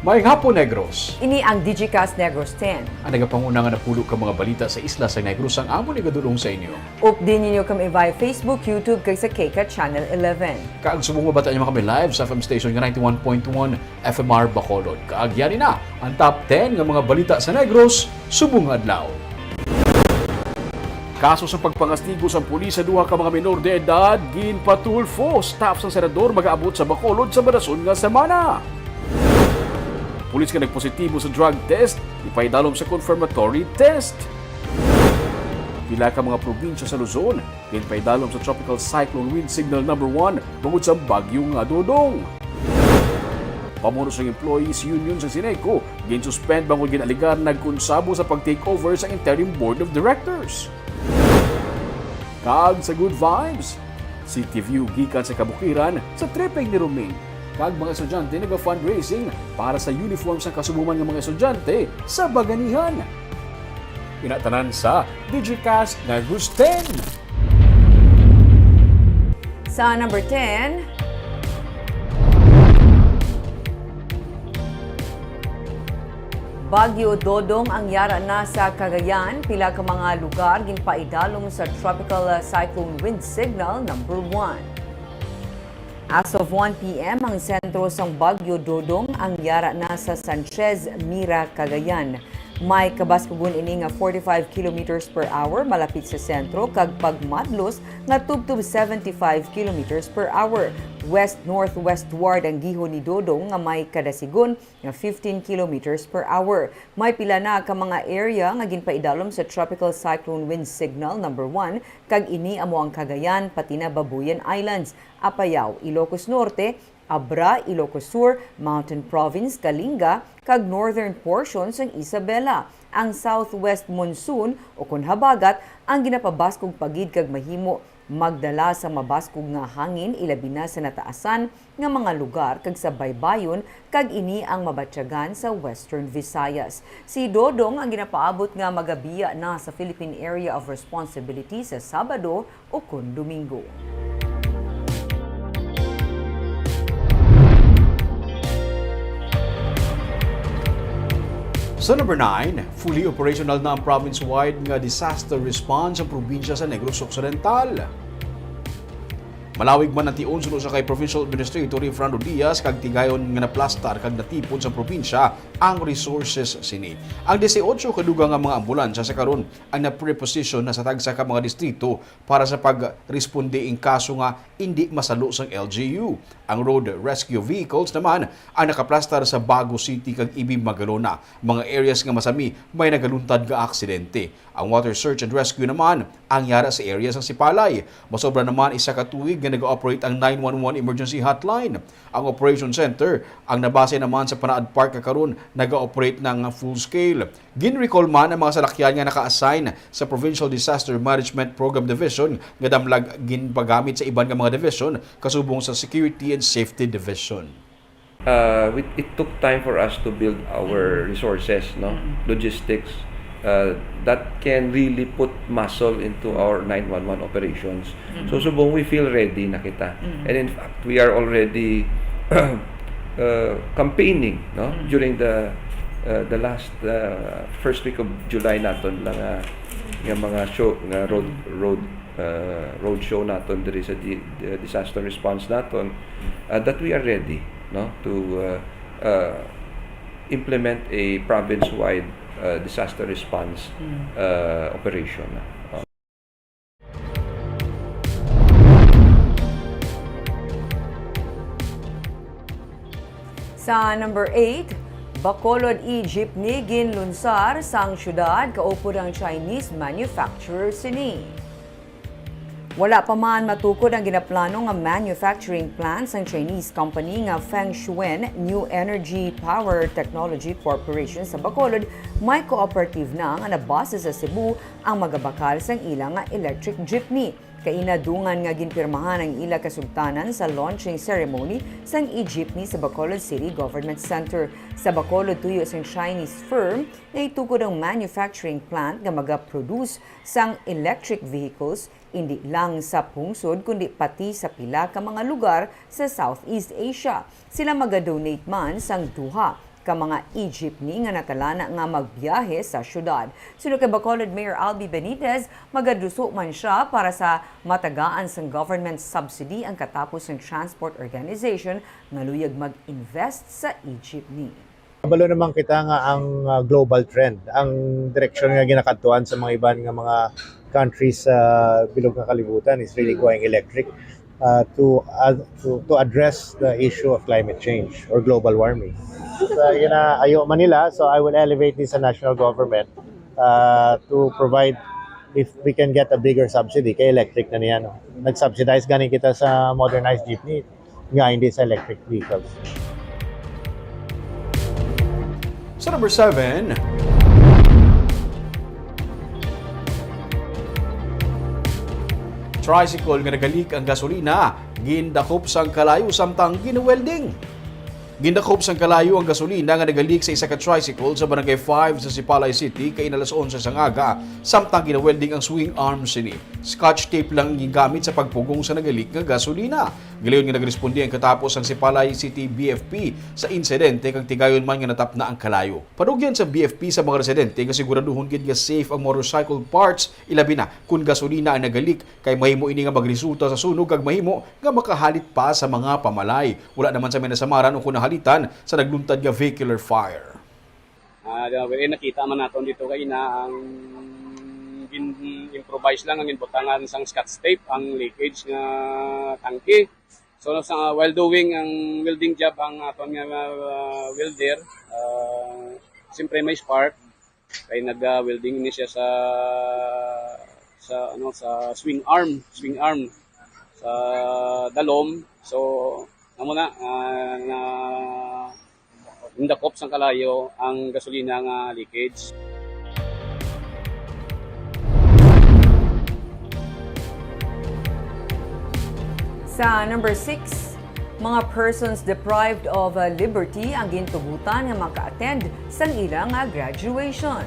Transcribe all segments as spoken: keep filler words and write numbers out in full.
Maayong hapon, Negros. Ini ang Digicast Negros ten. Ang nagapanguna nga napulo ka mga balita sa isla sa Negros ang amon igadulong sa inyo. Update ninyo kami via Facebook, YouTube, kag sa KCAT Channel eleven. Kag subong mabata niyo kami live sa F M station nga ninety-one point one F M R Bacolod. Kag yari na ang top ten nga mga balita sa Negros subong nga adlaw. Kaso sa pagpangastigo sang pulis sa duha ka mga minor de edad, ginpatulfo staff sang senador mag-aabot sa Bacolod sa badason nga semana. Pulis nga nagpositibo sa drug test, ipaidalom sa confirmatory test. Pila ka mga probinsya sa Luzon ginpaidalom sa Tropical Cyclone Wind Signal Number One bangod sa bagyo nga Dodong. Pamuno sang Employees Union sa Sineco ginsuspend bangod gin-alegar nagkonsabo sa pag-takeover sa interim board of directors. Kag sa Good Vibes, City View gikan sa kabukiran sa tripping ni Roming, kag mga estudyante naga-fundraising para sa uniform sang kasubuman nga mga estudyante sa Baganihan. Inatanan sa Digicast Negros ten. Sa number ten, Bagyo Dodong ang yara na sa Cagayan, pila ka mga lugar ginpaidalom sa Tropical Cyclone Wind Signal number one. As of one p.m., ang sentro sang Bagyo Dodong ang yara na sa Sanchez Mira, Cagayan. May kabaskugon ini nga forty-five kilometers per hour malapit sa sentro kag pagmadlos nga tubtob seventy-five kilometers per hour. West-northwestward ang gihon ni Dodong nga may kadasigon nga fifteen kilometers per hour. May pila na ka mga area nga ginpaidalom sa Tropical Cyclone Wind Signal number one, kag ini amo ang Cagayan pati na Babuyan Islands, Apayao, Ilocos Norte, Abra, Ilocos Sur, Mountain Province, Kalinga, kag northern portion sang Isabela. Ang southwest monsoon, ukon habagat, ang ginapabaskog pa gid kag mahimo magdala sa mabaskog nga hangin, ilabi na sa nataasan nga mga lugar kag sa baybayon, kag ini ang mabatyagan sa Western Visayas. Si Dodong ang ginapaabot nga magabiya na sa Philippine Area of Responsibility sa Sabado ukon Domingo. Sa number nine, fully operational na ang province-wide nga disaster response sa probinsya sa Negros Occidental. Malawig man ang tion suno sa kay Provincial Administrator Efrando Diaz kag tigayon nga naplastar kag natipon sa probinsya ang resources sini. Ang dieciocho ka dugang nga mga ambulansya sa karon ang na-preposition na sa tagsa ka mga distrito para sa pagresponde in kaso nga indi masalo sang L G U. Ang road rescue vehicles naman ang nakaplastar sa Bago City kag Ibi Magalona, mga areas nga masami may nagaluntad nga aksidente. Ang water search and rescue naman ang yara sa area sang Sipalay. Masobra naman isa ka tuig nga nag-ooperate ang nine one one emergency hotline. Ang operation center ang nabase naman sa Panaad Park nga karon naga-operate na nga full scale. Gin-recall man ang mga salakyan nga naka-assign sa Provincial Disaster Management Program Division nga damlag ginpagamit sa iban nga mga division kasubong sa Security and Safety Division. Uh, we, it took time for us to build our resources, no? Logistics uh, that can really put muscle into our nine one one operations. So subong we feel ready na kita. And in fact, we are already uh, campaigning, no? During the uh, the last uh, first week of July naton lang uh, nga mga show nga road road uh, road show naton diri sa di, di- disaster response naton uh, that we are ready, no, to uh, uh, implement a province-wide uh, disaster response uh, operation. Uh, Sa number eight, Bacolod e-jeepney ginlunsar sang syudad kaupod ang Chinese manufacturer sini. Wala pa man matukod ang ginaplano nga manufacturing plant sang Chinese company nga Fengxuan New Energy Power Technology Corporation sa Bacolod, may cooperative na nga nabase sa Cebu ang magabakal sang ila nga electric jeepney. Kaina dungan nga ginpirmahan ang ila kasugtanan sa launching ceremony sang e-jeepney sa Bacolod City Government Center. Sa Bacolod, tuyo sang Chinese firm, naitukod ang manufacturing plant nga magaproduce sang electric vehicles, indi lang sa pungsod kundi pati sa pila ka mga lugar sa Southeast Asia. Sila maga-donate man sang duha ka mga e-jeepney nga natalana nga magbiyahe sa syudad. Suno kay Bacolod Mayor Albi Benitez, magaduso man sia para sa matagaan sang government subsidy ang katapos sang transport organization nga luyag mag-invest sa e-jeepney. Kabalo naman kita nga ang, ah, global trend, ang direksyon nga ginakadtuan sa mga iban nga mga countries sa bilog nga kalibutan is really going electric, ah, to, ah, to, to address the issue of climate change or global warming. So, yun na, ayo man nila, so I will elevate this sa national government, ah, to provide if we can get a bigger subsidy kay electric na niya, no? Nag-subsidize gani kita sa modernized jeepney, nga hindi sa electric vehicles. Sa number seven, tricycle nga nagalik ang gasolina, gindakop sang kalayo samtang gin-welding. Gindakop sang kalayo ang gasolina nga nagalik sa isa ka tricycle sa Barangay five sa Sipalay City kaina alas onse sang aga, samtang gin-welding ang swing arm sini. Scotch tape lang ang gingamit sa pagpugong sa nagalik nga gasolina. Gilayon nga nagresponde ang katapos sang Sipalay City B F P sa insidente kag tigayon man nga natapna ang kalayo. Panugyan sa B F P sa mga residente nga siguraduhon gid nga safe ang motorcycle parts, ilabi na kon gasolina ang nagalik, kay mahimo ini nga magresulta sa sunog kag mahimo nga makahalit pa sa mga pamalay. Wala naman sa may nasamaran o kon nahalitan sa nagluntad nga vehicular fire. Ah, di ba, eh, nakita man naton dito kaina ang gin-improvise lang, ang ginbutangan sang Scotch tape ang leakage nga tangke. So, sa, while doing ang welding job ang aton nga, ah, welder, ah, siyempre may spark, kay nag-welding ni siya sa, sa, ano, sa swing arm, swing arm sa dalom. So, amo na, ah, na nindakop sang kalayo ang gasolina nga leakage. Sa number six, mga persons deprived of, uh, liberty ang gintugutan nga maka-attend sang ila nga graduation.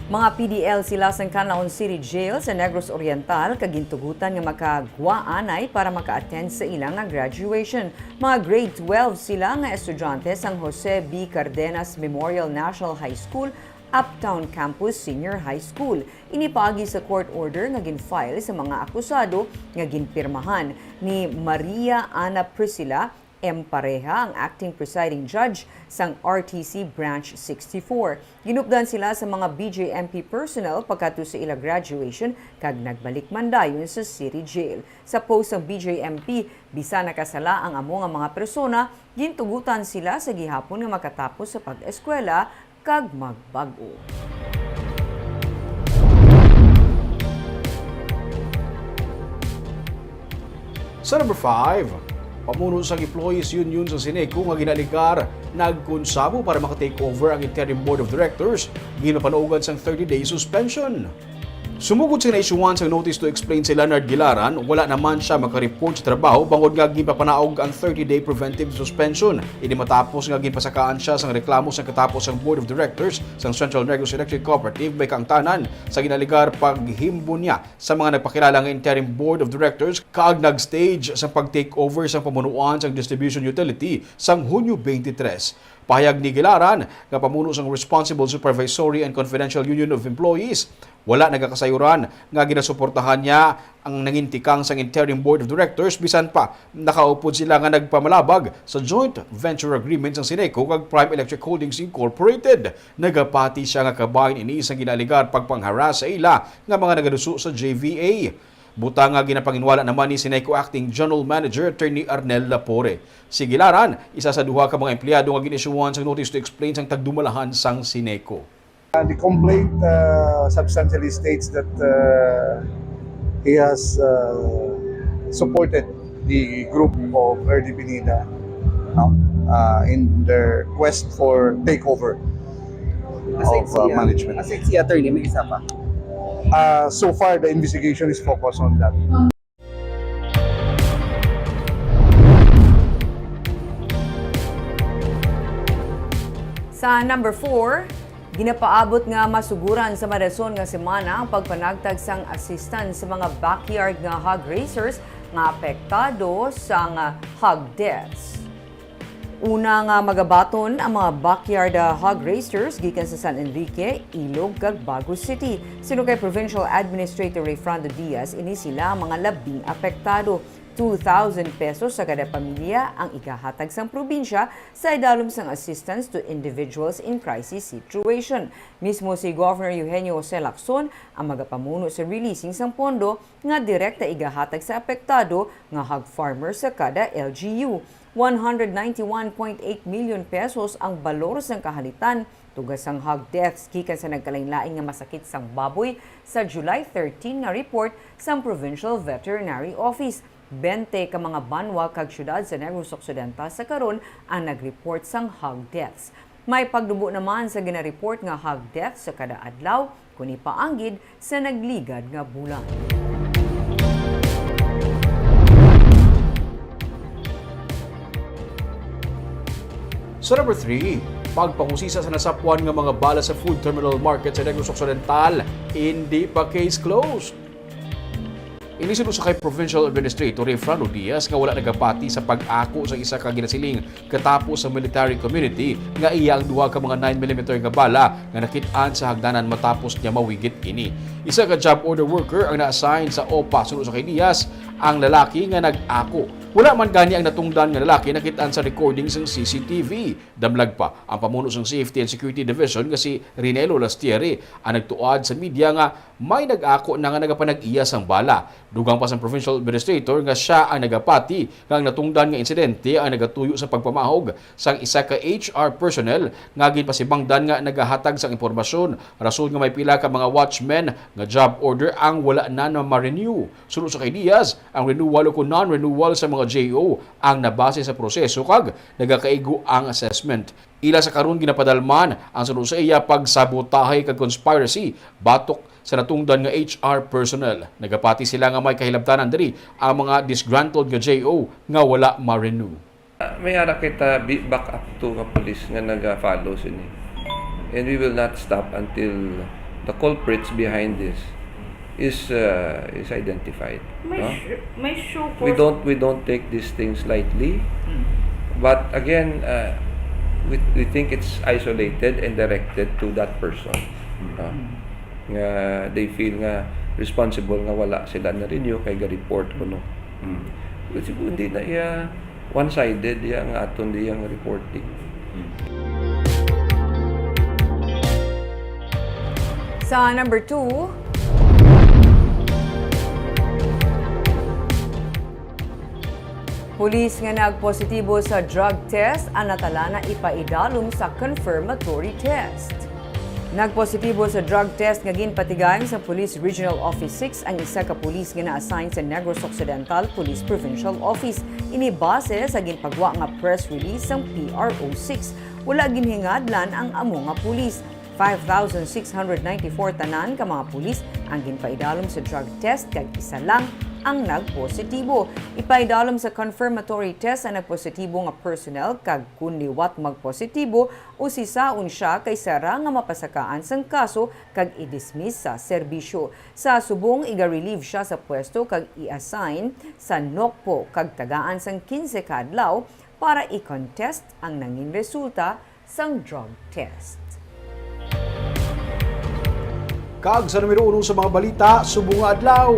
Mga P D L sila sang Canlaon City Jail sa Negros Oriental kag gintugutan nga makagwa anay para maka-attend sa ila nga graduation. Mga grade twelve sila nga estudyante sang Jose B. Cardenas Memorial National High School, Uptown Campus Senior High School. Ini paagi sa court order nga gin-file sa mga akusado nga ginpirmahan ni Maria Ana Priscilla M. Pareha, ang acting presiding judge sang R T C Branch sixty-four. Ginupdan sila sa mga B J M P personnel pagkadto sa ila graduation kag nagbalik man dayon sa City Jail. Sa post sang B J M P, bisan nakasala ang amo nga mga persona, gintugutan sila sa gihapon nga makatapos sa pag-eskwela kag magbag-o. Sa number five, pamuno sang Employees Union sa Sineco nga ginaalegar nagkonsabo para maka-take over ang interim board of directors, ginpapanuogan sang thirty-day suspension. Sumugod sa na-issuehan sang notice to explain si Leonard Gilaran, wala naman sia makareport sa trabaho bangod nga ginpapanaog ang thirty-day preventive suspension. Ini matapos nga ginpasakaan sia sang reklamo sang katapos sang Board of Directors sang Central Negros Electric Cooperative may kaangtanan sa ginaalegar paghimbon niya sa mga nagpakilala nga interim Board of Directors kag nag-stage sang pag-take over sang pamunuan sang distribution utility sang Hunyo twenty-three. Pahayag ni Gilaran nga pamuno sang Responsible Supervisory and Confidential Union of Employees, wala nagakasayuran nga ginasuportahan niya ang nangintikang sang interim board of directors, bisan pa nakaupod sila nga nagpamalabag sa joint venture agreement sang Sineco kag Prime Electric Holdings Incorporated. Nagapati sia nga kabahin ini sang ginaalegar pagpang-harass sa ila nga mga nagaduso sa J V A. Butang nga ginapanginwala naman ni Sineco Acting General Manager Attorney Arnel Lapore. Si Gilaran, isa sa duha ka mga empleyado nga gin-isyuhan sang notice to explain sang tagdumalahan sang Sineco. Uh, the complaint, uh, substantially states that, uh, he has, uh, supported the group of Ernie Pineda, no? Uh, in their quest for takeover of, uh, management. Aside si attorney, may isa pa? Uh, so far, the investigation is focused on that. Sa number four, ginapaabot nga masuguran sa madason nga semana ang pagpanagtag sang assistance sa mga backyard nga hog raisers nga apektado sang hog deaths. Una nga magabaton ang mga backyard, ah, hog raisers gikan sa San Enrique, Ilog, kag Bago City. Suno kay Provincial Administrator Rayfrando Diaz, ini sila ang mga labing apektado. Two thousand pesos sa kada pamilya ang igahatag sang probinsya sa idalom sang assistance to individuals in crisis situation. Mismo si Governor Eugenio Jose Lacson ang magapamuno sa releasing sang pondo nga direkta igahatag sa apektado nga hog farmer sa kada L G U. One hundred ninety-one point eight million pesos ang balor sang kahalitan tuga sang hog deaths gikan sa nagkalainlain nga masakit sang baboy sa July thirteen nga report sang Provincial Veterinary Office. Bente ka mga banwa kag syudad sa Negros Occidental sa karon ang nag-report sang hog deaths. May pagdubo naman sa gina-report nga hog death sa kada adlaw, kuni paanggid sa nagligad nga bulan. Sa number three, pagpangusisa sa nasapwan nga mga bala sa Food Terminal Market sa Negros Occidental, hindi pa case closed. Ini suno sa kay Provincial Administrator Rayfrando Diaz nga wala nagapati sa pag-ako sa isa ka ginasiling katapo sa military community nga iya ang duha ka mga nine millimeter nga bala nga nakit-an sa hagdanan matapos niya mawigit ini. Isa ka job order worker ang na-assign sa OPA suno sa kay Diaz, ang lalaki nga nag-ako. Wala man gani ang natungdan nga lalaki nakit-an sa recording sang C C T V. Damlag pa ang pamuno sang Safety and Security Division nga si Rinelo Lastiere ang nagtuad sa media nga may nag-ako na nga nagapanag-iya sang bala. Dugang pa sang provincial administrator nga sia ang nagapati nga ang natungdan nga insidente ang nagatuyo sa pagpamahog sang isa ka H R personnel nga ginpasibangdan nga nagahatag sang impormasyon rason nga may pila ka mga watchmen nga job order ang wala na na ma-renew. Suno sa kay Diaz, ang renewal o kon non-renewal sa mga J O ang nabase sa proseso kag nagakaigo ang assessment. Ila sa karon ginapadalman ang suno sa iya pagsabotahe kag conspiracy batok sa natungdan nga H R personnel. Nagapati sila nga may kahilabtanan diri ang mga disgruntled nga J O nga wala ma-renew. Ah, may ara kita bi-, back up to nga pulis nga naga-follow sini. And we will not stop until the culprits behind this is, uh, is identified, May no? sh-, may show We cause. don't, we don't take these things lightly. Mm. But again, uh, we, we think it's isolated and directed to that person, Mm. no? Mm. Nga they feel nga responsible nga wala sila na-renew kay ga-report kuno. Mm. Kasi kung hindi na iya, one-sided iya nga aton diyang reporting. Sa number two, pulis nga nagpositibo sa drug test ang natalana ipaidalom sa confirmatory test. Nagpositibo sa drug test nga ginpatigayon sa Police Regional Office six ang isa ka pulis nga na-assign sa Negros Occidental Police Provincial Office. Ini base sa ginpagwa nga press release sang P R O six. Wala ginhingadlan ang amo nga pulis. Five thousand six hundred ninety-four tanan ka mga pulis ang ginpaidalom sa drug test kag isa lang ang nagpositibo. Ipaidalom sa confirmatory test ang nagpositibo nga personnel kag kon liwat magpositibo, usisaon sia kay sara nga mapasakaan sang kaso kag i-dismiss sa serbisyo. Sa subong, iga-relieve sia sa pwesto kag i-assign sa NOCPO kag tagaan sang quince ka adlaw para i-contest ang nangin resulta sang drug test. Kag sa numero uno sa mga balita subong nga adlaw.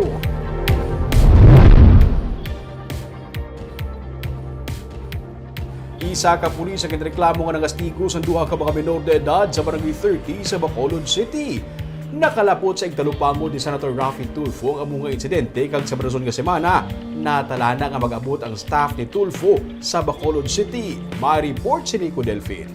Isa ka pulis ang ginreklamo nga nangastigo sang duha ka mga menor de edad sa Barangay thirty sa Bacolod City. Nakalapot sa igtalupangon ni Senator Raffy Tulfo ang amo nga insidente kag sa marason nga semana, natalana nga mag-abot ang staff ni Tulfo sa Bacolod City. May report si Nico Delfin.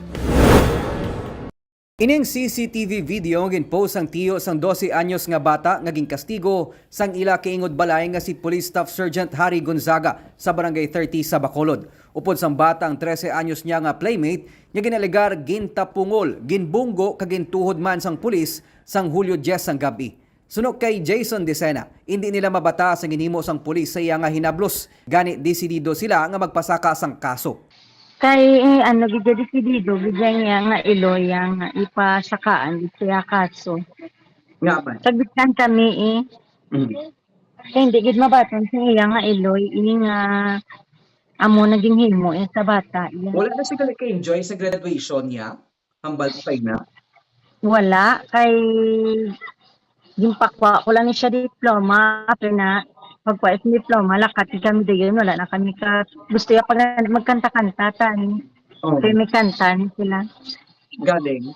Ining C C T V video nga ginpost sang tiyo sang dose anyos nga bata nga ginkastigo sang ila kaingod balay nga si Police Staff Sergeant Harry Gonzaga sa Barangay thirty sa Bacolod. Upod sang bata ang trese anyos niya nga playmate nga ginalegar gintapungol, ginbunggo kag gintuhod man sang pulis sang Hulyo dyes sang gab-i. Suno kay Jason Decena, indi nila mabata sa ginhimo sang pulis sa iya nga hinablos, gani desidido sila nga magpasaka sang kaso. Kay, eh, ano, gid siya desidido, gid siya niya nga iloy nga ipasakaan gid siya kaso. Nga ba? Saglit lang kami, eh. Mm. Kay hindi gid mabatan sa iya nga iloy, eh, nga Amo naging himo, eh, sa bata, iya. Wala na siya ka-enjoy sa graduation niya? Hambal ko kay na? Wala, kay ginpakuha ko lang ni siya diploma, pero na, pagkuha sa diploma, lakat kami dayon, wala na kami ka, gusto niya pag magkanta-kanta, tani. Oh. Kaya may kanta ni sila. Galing.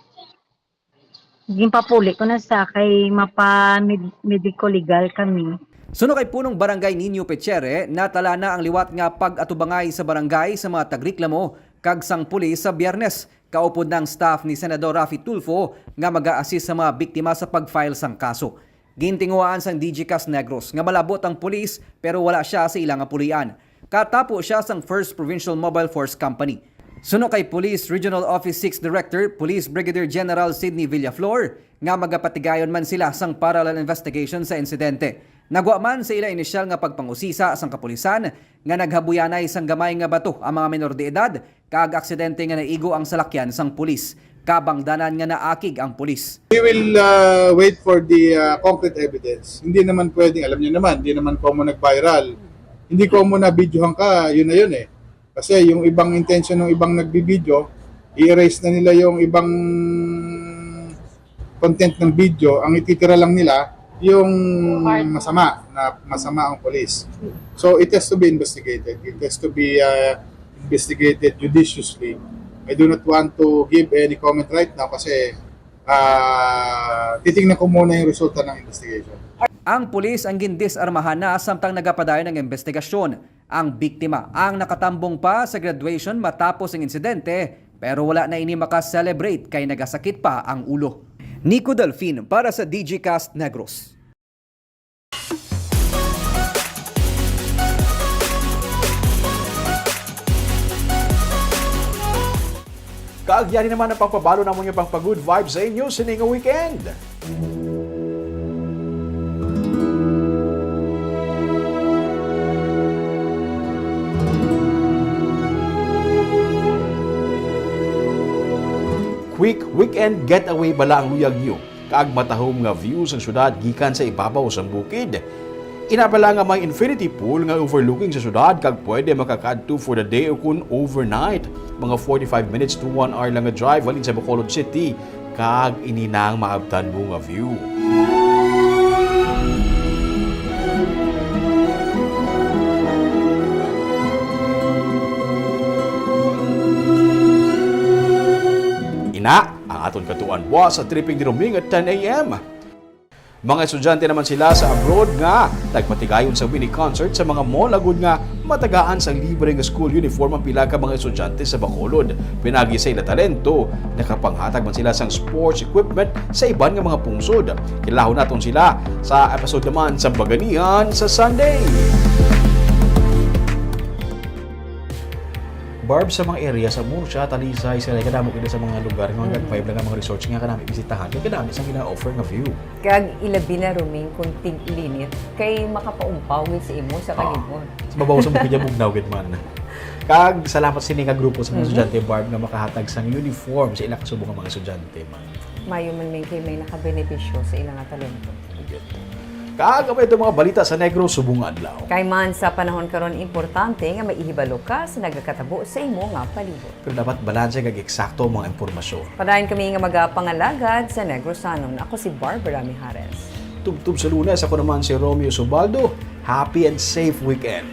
Ginpapuli ko na sa kay mapa med-, medico legal kami. Suno kay Punong Barangay Nino Pechere, natala na ang liwat nga pag-atubangay sa barangay sa mga tagreklamo kag sang pulis sa Biyernes. Kaupod na ang staff ni Senador Raffy Tulfo nga mag-a-assist sa mga biktima sa pag-file sang kaso. Gintinguhaan sang D G Cast Negros nga malabot ang pulis pero wala siya sa ila nga puloy-an. Katapo siya sang First Provincial Mobile Force Company. Suno kay Police Regional Office six Director, Police Brigadier General Sidney Villaflor, nga magapatigayon man sila sang parallel investigation sa insidente. Nagwa man sa ila inisyal nga pagpangusisa sang kapulisan nga naghabuyanay sang gamay nga bato ang mga menor de edad kag aksidente nga naigo ang salakyan sang pulis. Kabangdanan nga naakig ang pulis. We will, uh, wait for the, uh, concrete evidence. Hindi naman pwedeng, alam niyo naman, hindi naman common nag-viral. Hindi common na videohan ka, yun na yun eh. Kasi yung ibang intention ng ibang nagbibideo, i-erase na nila yung ibang content ng video. Ang ititira lang nila, yung masama, na masama ang police. So, it has to be investigated. It has to be, uh, investigated judiciously. I do not want to give any comment right now kasi, ah, titingnan ko muna yung resulta ng investigation. Ang pulis ang gindisarmahan na samtang nagapadayon ang investigasyon. Ang biktima ang nakatambong pa sa graduation matapos ang insidente, pero wala na ini maka-celebrate kay nagasakit pa ang ulo. Nico Delfin para sa D G Cast Negros. Kag yari naman ang pagpabalo namon nga pagpa-good vibes sa inyo sini nga weekend. Quick weekend getaway bala ang luyag niyo? Kag matahom nga view sang syudad gikan sa ibabaw sang bukid. Ina pa lang nga may infinity pool nga overlooking sa syudad kag pwede makakadto for the day o kun overnight. Mga forty-five minutes to one hour lang nga drive halin sa Bacolod City, kag ini na ang maabtan mo nga view. Ina, ang aton kadtuan buwas sa tripping ni Roming at ten A M. Mga estudyante naman sila sa abroad nga nagpatigayon sa mini concert sa mga mall agud nga matagaan sang libre nga school uniform ang pila ka mga estudyante sa Bacolod. Pinagi sa ila talento, nakapanghatag man sila sang sports equipment sa iban nga mga pungsod. Kilahon naton sila sa episode naman sa Baganihan sa Sunday. Barb, sa mga area sa Murcia, Talisay, sila kadamo kita sa mga lugar nga Mm. nag-vibe lang ang mga resorts nga kadami bisitahan, kay kadami sa gina-offer nga view. Kag ilabi na, Roming, kung tig-ilinit, kay makapaumpaw gid sa imo sa Ah. kalimot. Sa babaw sa bukid niya, bugnaw gid man. Kag salamat sini nga grupo sa mga Mhm. estudyante, Barb, nga makahatag sang uniform sa ila kasubong nga mga estudyante man. Mayo man, Ming, kay may nakabenepisyo sa ila nga talento. Good. Kag amo ito mga balita sa Negros subong nga adlaw. Kay man sa panahon karon, importante nga maihibalo ka sa nagakatabo sa imo nga palibot. Pero dapat balanse kag eksakto ang mga impormasyon. Padayon kami nga magapangalagad sa Negrosanon. Ako si Barbara Mijares. Tubtob sa Lunes, ako naman si Romeo Subaldo. Happy and safe weekend.